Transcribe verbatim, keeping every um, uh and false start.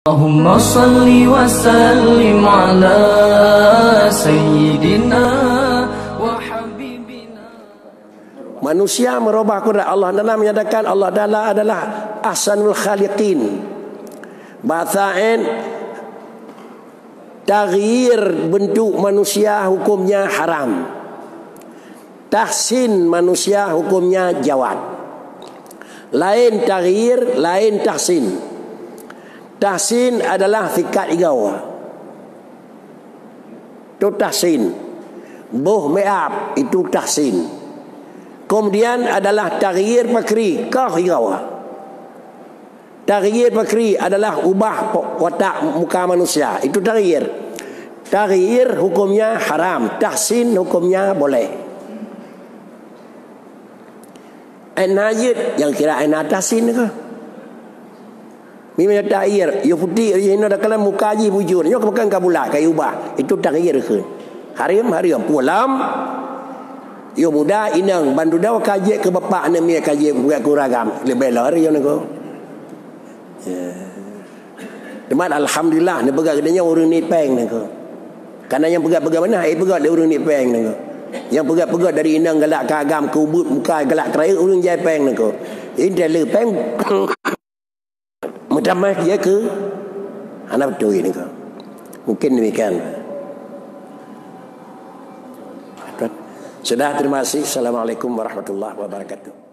Allahumma salli wa sallim ala sayyidina wa habibina. Manusia merubah kudrat Allah Taala, menyatakan Allah Taala adalah ahsanul khaliqin. Bahasa laén, taghyir bentuk manusia hukumnya haram. Tahsin manusia hukumnya jawaz. Laén taghyir, laén tahsin. Tahsin adalah sikat igoe. Itu tahsin. Boh make up, itu tahsin. Kemudian adalah taghyir fakri, koh igoe. Taghyir fakri adalah ubah po-, watak muka manusia. Itu taghyir. Taghyir hukumnya haram, tahsin hukumnya boleh. Ain na jeuet, nyang kira ain na tahsin ke? Mimang taghyir, yôh putéh, yôh hinoe, dah kalan muka jih bujur. Nyoe bukan ka bulat, ka ubah. Itu taghyir kheun. Haram, haram. Pulang. Yôh muda inong, ban dudoe ka jeuet keu bapak aneuk miet ka jeuet buet keu uragam. Leubeh lom yôh nangko. Ya. Teuma alhamdulillah, neupeugah geutanyoe ureueng niet péng nangko. Karena nyang peugah-peugah beuna, eh, peugah lé ureueng niet péng nangko. Nyang peugah-peugah dari inong galak keu agam, keu ubeut muka, galak keu rayeuk, ureueng jai péng nangko. Intai le péng. Meutamah jai keu hana beutôi nangko. Mungkin demikian. Sudah, terima kasih. Assalamualaikum warahmatullahi wabarakatuh.